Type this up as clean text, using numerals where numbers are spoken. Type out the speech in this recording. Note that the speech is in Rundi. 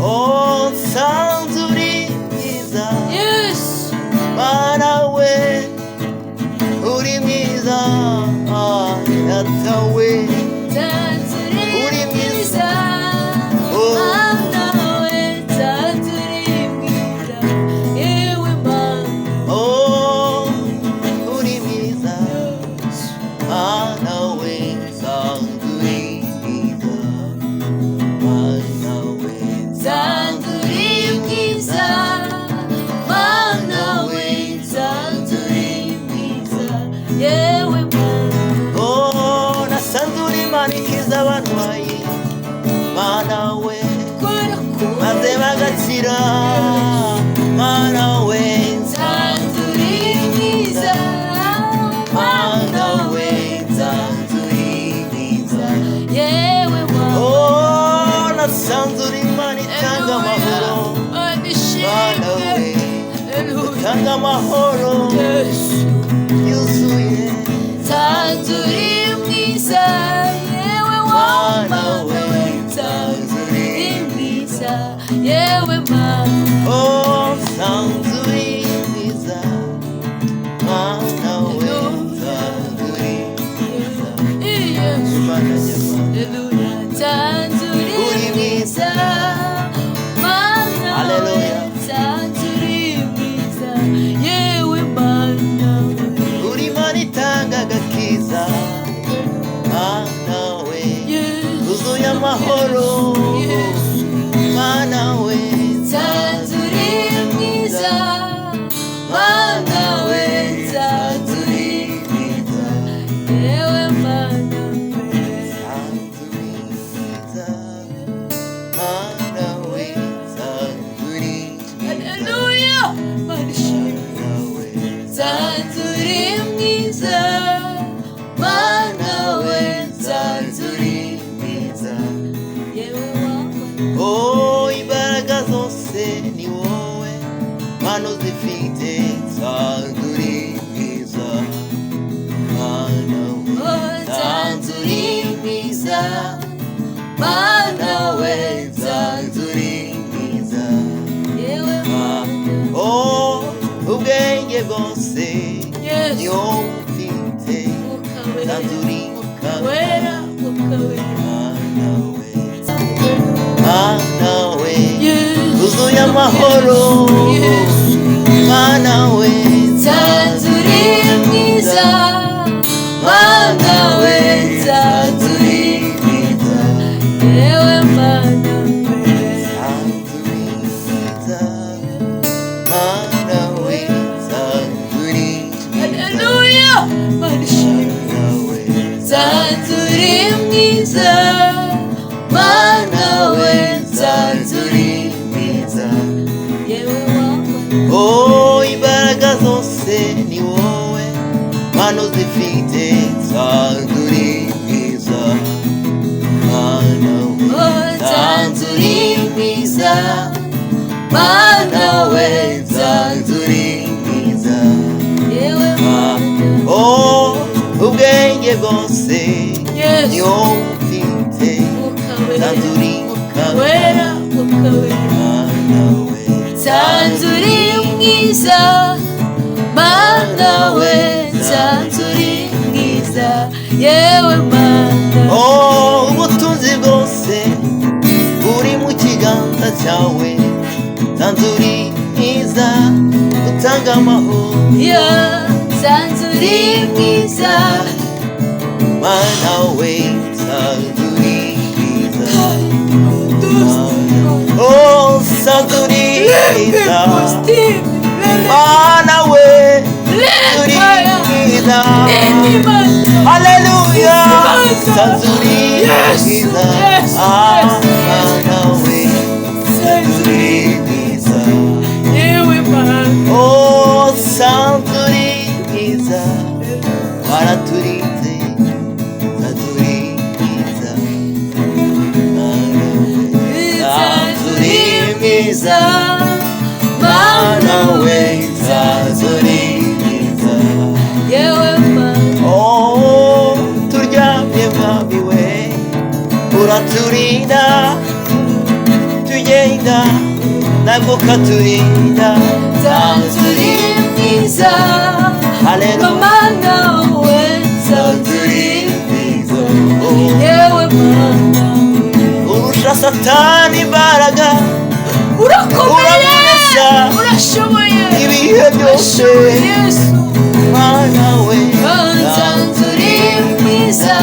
Oh, nsanze uri mwiza. Yesu. Mana we, uri mwiza. Ah, Data we. Nsanze Uri uri mwiza. mwiza. Oh. Mana we, nsanze uri mwiza, yewe Mana. Oh, uri mwiza. Mana we, nsanze uri mwiza. Mana we. Nsanze uri mwiza. Mana we, nsanze uri mwiza, yewe Mana. Oh, nasanze uri Imana ikiza abarwayi, Mana we, maze bagakira. Mana we. Nsanze uri mwiza. Mana we, nsanze uri mwiza. Yewe Mana. Oh, nasanze uri Imana itanga amahoro. Mana we, utanga amahoro yuzuye. Nsanze uri mwiza, yewe Mana Mana we, we, nsanze uri mwiza, yewe Mana. Oh, nsanze uri mwiza. Mana we, nsanze uri mwiza. Imana nyamana. Nsanze uri Uri mwiza. Mana we, Hallelujah. nsanze uri mwiza, yewe Mana we. Uri Imana itanga agakiza. Mana we, wuzuye amahoro. Yesu. Mana we. Nsanze uri mwiza. Mana we, nsanze uri mwiza, yewe Mana we. Nsanze uri mwiza. Mana we, nsanze uri mwiza. Haleluya. Mana ishimwe. Mana we. Nsanze uri mwiza. Mana we, nsanze uri mwiza. Yewe Mana. Oh, imbaraga zose ni wowe Mana uzifite. Nsanze uri mwiza. Mana we. Oh, nsanze uri mwiza. Mana we, Nsanze uri mwiza. Yewe Mana. Oh, ubwenge bwose Yesu. ni wowe ufite. Mwuka wera. Nsanze uri Mwuka wera, Mwuka wera. Mana we, Mana we, Yesu. wuzuye amahoro. Yesu. Mana we. Nsanze uri mwiza. Mana we, nsanze uri mwiza, yewe Mana we. Nsanze uri mwiza. Mana we, nsanze uri mwiza. Haleluya. Mana ishimwe. Mana we. Nsanze uri mwiza. Mana we, nsanze uri mwiza. Yewe Mana. Oh, imbaraga zose ni wowe Mana uzifite. Nsanze uri mwiza. Mana we. Oh, nsanze uri mwiza. Mana we, nsanze Nsanze uri mwiza. Yewe Mana. Oh, ubwenge bwose Yesu. ni wowe ufite. Mwuka wera. Nsanze uri Mwuka wera, Mwuka wera. Mana we. Nsanze uri mwiza. Mana we, nsanze uri mwiza, yewe Mana. Oh, ubutunzi bwose buri mu kiganza cyawe. Nsanze uri mwiza, utanga amahoro. Yeah, nsanze uri mwiza. Mana we, nsanze uri mwiza. Oh, nsanze uri mwiza. Mana we, uri mwiza. Haleluya, nsanze uri mwiza. Ah, Mana we, nsanze uri mwiza. Yewe Mana. Oh, nsanze uri mwiza. Waraturinze, nsanze uri mwiza. Mana we, nsanze uri mwiza. Mana we, nsanze uri mwiza. Yewe Mana. Oh, turyamye mwami we, uraturinda. Tugenda nabwo ukaturinda. Nsanze uri mwiza. Haleluya. Mana we, nsanze uri mwiza. Yewe Mana we. Urusha Satani imbaraga. Urakomeye. Uramwiza. Urashoboye. Ibihe byose. Urashoboye, Yesu. Mana we. Nsanze uri mwiza.